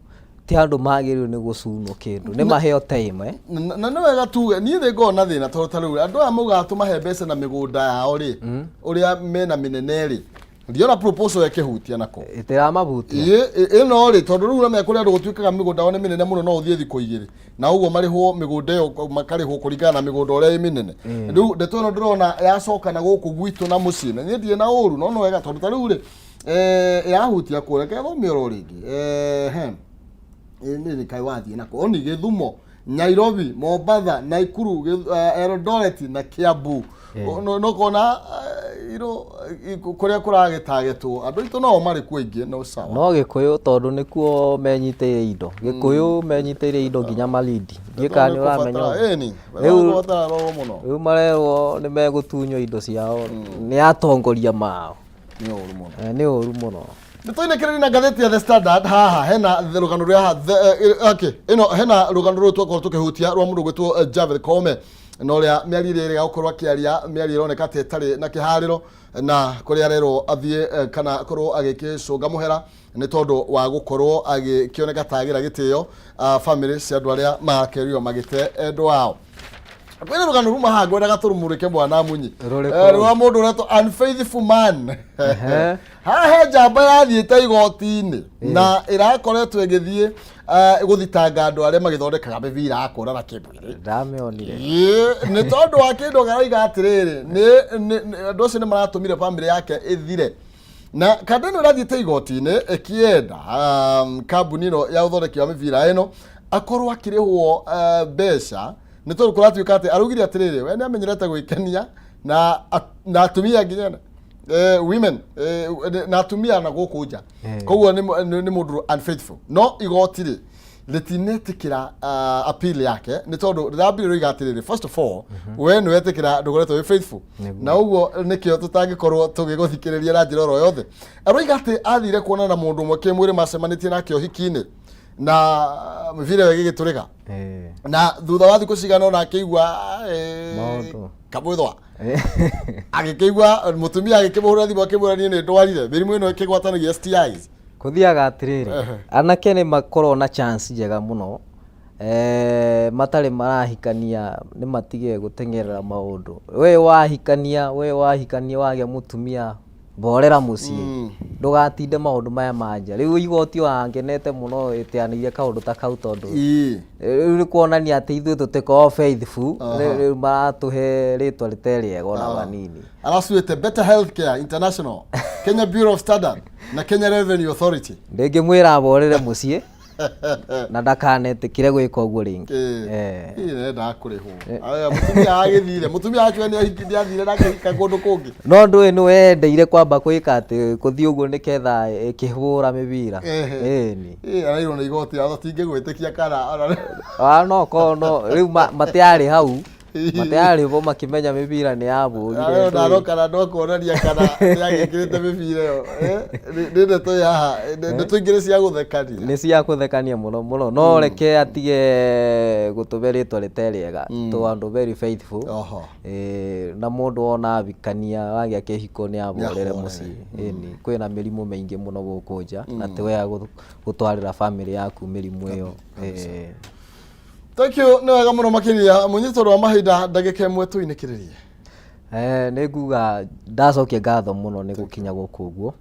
ti andũ magĩrĩirwo nĩ gũcunwo kĩndũ, nĩ maheo time. Na nĩ wega tuge niĩ nĩ ngoragwo na thĩna, tondũ ta rĩu andũ aya maugaga tũmahe mbeca na mĩgũnda yao rĩ, ũrĩa mena mĩnene rĩ, ndiona proposal ĩkĩhutia nako. Ĩtĩramabutia. Ĩno rĩ, tondũ rĩu namenya kũrĩa andũ gũtuĩkaga mĩgũnda yao nĩ mĩnene mũno, no ũthiĩ thikũ 2 na ũguo marĩhwo mĩgũnda ĩyo, makarĩhwo kũringana na mĩgũnda ũrĩa ĩ mĩnene. Rĩu ndeto ĩno ndĩrona yacoka na gũkũ gwitũ na mũciĩ, na niĩ ndirĩ na ũru, no nĩ wega tondũ ta rĩu rĩ ĩrahutia kũ, reke thome oro rĩngĩ. He nĩ kaĩ wathiĩ nako oni Gĩthumo, Nairobi, Mombatha, Naikuru, Eldoret na Kiambu. No kona iro kũrĩa kũragĩtagetwo andũ aitũ no marĩ kuo aingĩ, no sawa. No Gĩkũyũ, tondũ nĩkuo menyitĩire indo, Gĩkũyũ menyitĩire indo nginya Malindi, ndiĩ kana nĩ ũramenya ũguo. Ĩni kũbatara rorwo mũno. Rĩu marerwo nĩ megũtunywo indo ciao nĩ atongoria mao. Nĩ ũru mũno. Nĩ ũru mũno. Nĩ tũinĩkĩrĩria na ngathĩti ya The Standard. Haha hena rũgano rũrĩa haha okay, ĩno hena rũgano rũrũ twakorwo tũkĩhutia rwa mũndũ gwĩtwo Javeth Koome, na ũrĩa mĩario ĩrĩa ĩrega gũkorwo akĩaria, mĩario ĩroneka ta ĩtarĩ na kĩharĩro, na kũrĩa arerwo athiĩ kana akorwo agĩkĩcũnga mũhera nĩ tondũ wa gũkorwo agĩkĩoneka ta agĩra gĩtĩo family cia andũ arĩa makerirwo magĩte endwa ao. Kwĩna rũgano ruma haha ngwendaga tũrũmũrĩke, mwana Munyi. Rũrĩkũ? Rwa mũndũ ũretwo unfaithful man. Haha he njamba yathiĩte igoti-inĩ na ĩrakoretwo ĩgĩthiĩ gũthitanga andũ arĩa magĩthondekaga mĩbira ya kũrana kĩmwĩrĩ. Ndamĩonire. Ĩĩ, nĩ tondũ wa kĩndũ karaiga atĩrĩrĩ, andũ acio nĩ maratũmire family yake ĩthire, na kanda ĩno ĩrathiĩte igoti-inĩ ĩkĩenda kambuni ĩno ya ũthondeki wa mĩbira ĩno akorwo akĩrĩhwo mbeca, nĩ tondũ kũratuĩka atĩ araugire atĩrĩrĩ, we nĩ amenyerete gwĩkenia na atumia nginya women na atumia na gũkũ nja. Koguo nĩ mũndũ unfaithful, no igoti rĩ rĩtinetĩkĩra appeal yake, nĩ tondũ rĩrambire rĩoiga atĩrĩrĩ, first of all, we nĩ wetĩkĩra ndũkoretwo wĩ faithful, na ũguo nĩkĩo tũtangĩkorwo tũgĩgũthikĩrĩria na njĩra oro yothe. Aroiga atĩ athire kuonana na mũndũ ũmwe kĩmwĩrĩ macemanĩtie nake ũhiki-inĩ, na mĩbira ĩyo ĩgĩgĩtũrĩka, na thutha wa thikũ cigana ũna akĩigua Maũndũ. Kamwĩthwa agĩkĩigua mũtumia agĩkĩmũhũrĩra thimũ akĩmwĩra, "Niĩ nĩ ndwarire mĩrimũ ĩno ĩkĩgwatanagia, STIs." Kũthiaga atĩrĩrĩ, anake nĩ makorwo na chance njega mũno matarĩ marahikania, nĩ matige gũteng'erera maũndũ. We wahikania wagĩa mũtumia, borera mũciĩ, ndũgatinde maũndũ maya ma nja. Rĩu igoti wangenete mũno ĩteanĩire kaũndũ ta kau, tondũ rĩu nĩ kuonania atĩ ithuĩ tũtikoragwo faithful. Rĩu maratũhe rĩtwa rĩtarĩ rĩega ona vanini. Arasuĩte Better Healthcare International, Kenya Bureau of Standard na Kenya Revenue Authority. Ndĩngĩmwĩra aborere mũciĩ na ndakanetĩkĩre gwĩka ũguo rĩngĩ. Ĩĩ, nendaga kũrĩhwo. Aya, mũtumia agĩthire, mũtumia wake nĩ athire na akĩhika kũndũ kũngĩ. No ndũĩ nĩ wendeire kwamba gwĩka atĩ kũthiĩ ũguo nĩketha ĩkĩhũra mĩbira. Ĩni. Ĩĩ, arairwo nĩ igoti atingĩgwĩtĩkia kana Ah, no korwo no rĩu matiarĩ hau, matiarĩ bo makĩmenya mĩbira nĩ yabũrire. Ndano kana no kuonania kana nĩ agĩkĩrĩte mĩbira ĩyo. Nĩ ndeto ĩ haha, ndeto ingĩ nĩ cia gũthekania. Nĩ cia kũthekania mũno mũno, no reke atige gũtũhe rĩtwa rĩtarĩ rĩega tũ andũ very faithful. Na mũndũ wona abikania wagĩa kĩhiko nĩ aborere mũciĩ. Ĩni, kwĩna mĩrimũ mĩingĩ mũno gũkũ nja, na ti wega gũtwarĩra family yaku mĩrimũ ĩyo. Thank you, nĩ wega mũno makĩria, Mũnyi, tondũ wa mahinda, ndagĩka 1 tũinĩkĩrĩrie. Nĩ nguga ndacokia ngatho mũno nĩ gũkinya gũkũ ũguo,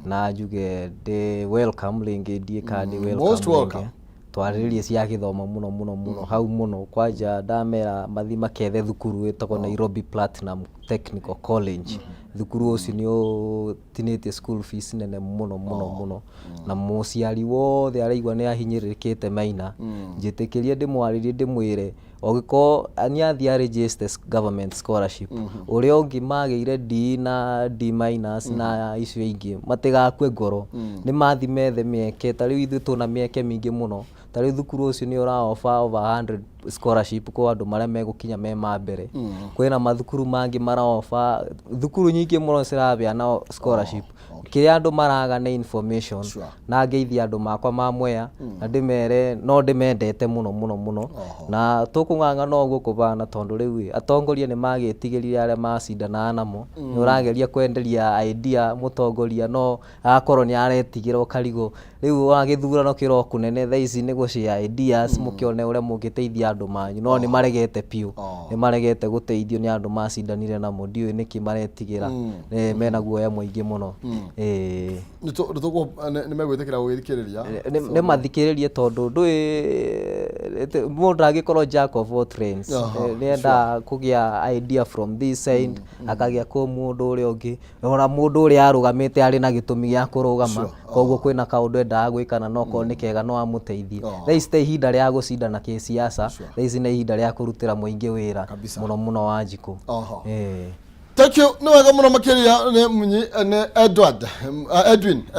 na njuge ndĩ welcome rĩngĩ, ndiĩ kana ndĩ welcome. Most welcome. Rĩngĩ twarĩrĩrie cia gĩthomo mũno mũno mũno hau mũno, kwanja ndamera mathi makethe thukuru ĩtagwo Nairobi Platinum. Technical College. Thukuru ũcio nĩ ũtinĩtie school fees nene mũno mũno mũno, na mũciari wothe araigua nĩ ahinyĩrĩrĩkĩte maina, njĩtĩkĩrie ndĩmwarĩrie, ndĩmwĩre ogĩkorwo nĩ athiĩ a register government scholarship. Ũrĩa ũngĩ magĩire D na D minus na icio ingĩ matigakue ngoro, nĩ mathi methe mĩeke. Ta rĩu ithuĩ tũna mĩeke mĩingĩ mũno. Ta rĩu thukuru ũcio nĩ ũra offer over 100 scholarship kwa andũ marĩa megũkinya me ma mbere. Kwĩna mathukuru mangĩ mara offer, thukuru nyingĩ mũno cirabeana scholarship. Kĩrĩa andũ maraga nĩ information. Na ngeithia andũ makwa ma Mwea na ndĩmere no ndĩmendete mũno mũno mũno, na tũkũng'ang'ana ũguo kũbana, tondũ rĩu ĩ, atongoria nĩ magĩtigĩrire arĩa macindanaga namo. Nĩ ũrageria kwenderia idea mũtongoria, no agakorwo nĩ aretigĩra, ũkarigwo rĩu wa gĩthurano kĩro kũnene thaa ici nĩ gũ share ideas, mũkĩone ũrĩa mũngĩteithia andũ manyu, no nĩ maregete biũ, nĩ maregete gũteithio nĩ andũ macindanire namo. Ndiũĩ nĩkĩ maretigĩra. Mena guoya mũingĩ mũno. Nĩ megwĩtĩkĩra gũgĩthikĩrĩria? Nĩ mathikĩrĩrie, tondũ ndũĩ mũndũ angĩkorwo jack of all trades. Nĩendaga kũgĩa idea from this side, akagĩa kũ mũndũ ũrĩa ũngĩ, ona mũndũ ũrĩa arũgamĩte arĩ na gĩtũmi gĩa kũrũgama. Koguo kwĩna kaũndũ endaga gwĩka, na no korwo nĩ kega no amũteithie. Thaa ici ta ihinda rĩa gũcindana kĩsiasa, thaa ici nĩ ihinda rĩa kũrutĩra mũingĩ wĩra. Mũno mũno Wanjikũ. Thank you, nĩ wega mũno makĩria. Nĩ Munyi, nĩ Edward,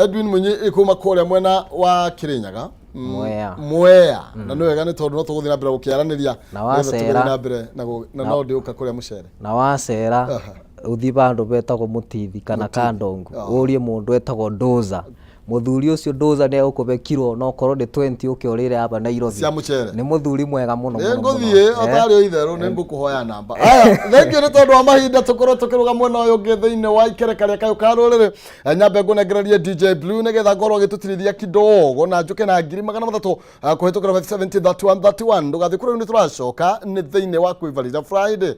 Edwin Munyi kuma kũrĩa mwena wa Kirinyaga. Mwea. Mwea. Na nĩ wega, nĩ tondũ no tũgũthiĩ na mbere gũkĩaranĩria Na nĩgetha wacera. tũgĩthiĩ na mbere na no ndĩũka kũrĩa mũcere. Na wacera, ũthiĩ vandũ betagwo Mũtithi kana Kandongu, ũrie mũndũ etagwo Ndoza. Mũthuri ũcio Ndoza nĩ egũkũbe kiro no korwo nĩ 20 ũke ũrĩre aba Nairobi. Cia mũcere. Nĩ mũthuri mwega mũno nĩ mũno mũno. Ngũthiĩ otarĩ o itherũ, nĩ ngũkũhoya namba. Aya, thank you nĩ tondũ wa mahinda. Tũkorwo tũkĩrũga mwena ũyũ ũngĩ thĩinĩ wa ikereka rĩa kayũ ka rũrĩrĩ. Nyambe ngũnengererie DJ Blue nĩgetha ngorwo agĩtũtirithia kidogo na njũke na 300,000 kũhĩtũkĩra 570 31 31. Ndũgathiĩ kũrĩa, nĩ tũracoka, nĩ thĩinĩ wa Kwĩbarĩra Friday.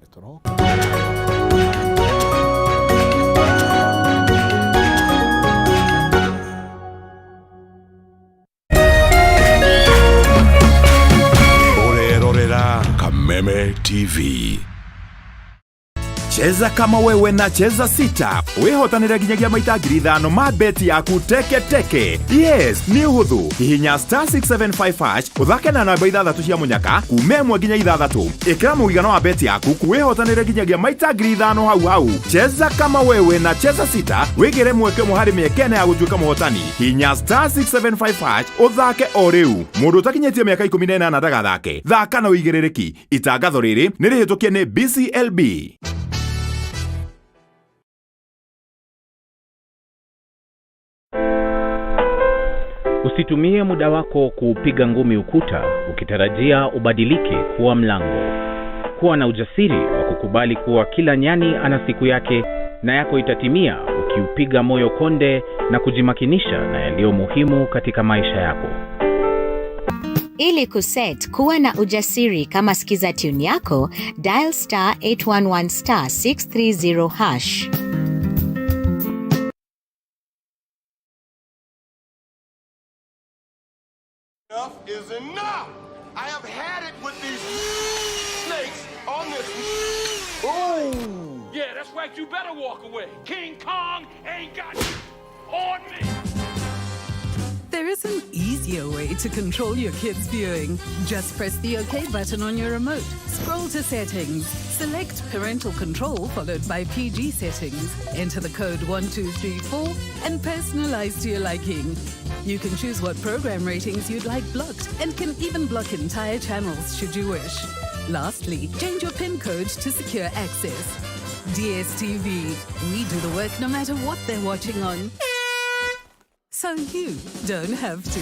Nĩ tũroka. Ũrerorera Kameme TV. Cheza kama wewe na Cheza Sita wĩhotanĩre nginyagia maita 5,000 ma beti yaku teke teke. Yes, nĩ ũhũthũ. Hihinya star 675 hash, ũthake na namba ithathatũ cia mũnyaka kuma 1 nginya 6. Ĩkĩra mũigana wa beti yaku, wĩhotanĩre nginyagia maita 5,000 hau hau. Cheza kama wewe na Cheza Sita, wĩgĩre mweke ũmwe harĩ mĩeke 4 ya gũtuĩka mũhotani. Hinya star 675 hash ũthake o rĩu. Mũndũ ũtakinyĩtie mĩaka 18 ndagathake. Thaka na ũigĩrĩrĩki. Itangatho rĩrĩ nĩ rĩhĩtũkie nĩ BCLB. Usitumie muda wako kuupiga ngumi ukuta ukitarajia ubadilike kuwa mlango. Kuwa na ujasiri wa kukubali kuwa kila nyani ana siku yake, na yako itatimia ukiupiga moyo konde na kujimakinisha na yaliyo muhimu katika maisha yako. Ili kuset kuwa na ujasiri kama skiza tune yako, dial star 811 star 630 hash. Enough is enough! I have had it with these snakes on this. Yeah, that's right. You better walk away. King Kong ain't got on me. There is an easier way to control your kids' viewing. Just press the OK button on your remote, scroll to settings, select parental control followed by PG settings, enter the code 1234 and personalize to your liking. You can choose what program ratings you'd like blocked and can even block entire channels should you wish. Lastly, change your PIN code to secure access. DSTV. We do the work no matter what they're watching on. So you don't have to.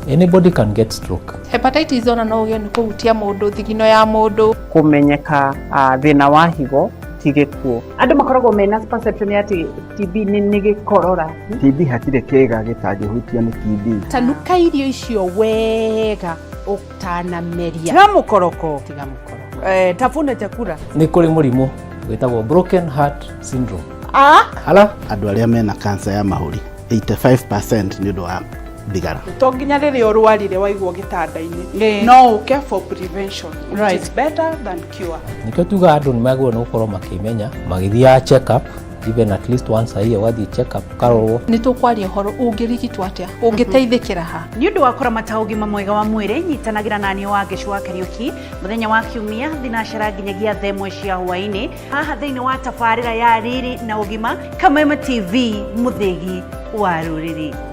Anybody can get stroke. Hepatitis ona no ũgĩe nĩ kũhutia mũndũ, thigino ya mũndũ. Kũmenyeka thĩna wa higo ti gĩkuũ. Andũ makoragwo mena perception ya atĩ TB nĩ gĩkorora. TB hatirĩ kĩga gĩtangĩhutio nĩ TB. Tanuka irio icio wega ũtanameria. Tiga mũkoroko. Tiga mũkoroko. Tafuna chakula. Nĩ kũrĩ mũrimũ wĩtagwo broken heart syndrome. Ah? Ala. Andũ arĩa mena cancer ya mahũri, 85% nĩ ũndũ wa Thigara. To nginya rĩrĩa ũrwarire waigwo gĩtanda-inĩ, no ũke for prevention, which is better than cure. Nĩkĩo tugaga andũ nĩ magĩrĩirwo nĩ gũkorwo makĩmenya magĩthiaga check up even at least once a year, ũgathiĩ check up ũkarorwo. Nĩ tũkwaria ũhoro ũngĩrigitwo atĩa, ũngĩteithĩkĩra ha. Nĩ ũndũ wa kũramata ũgima mwega wa mwĩrĩ, nyitanagĩra naniĩ wa Ngĩcu wa Kariũki mũthenya wa Kiumia thinacara nginyagia thaa 1 cia hwaĩ-inĩ haha thĩinĩ wa tabarĩra ya Riri na Ũgima, Kameme TV, mũthĩgi wa rũrĩrĩ.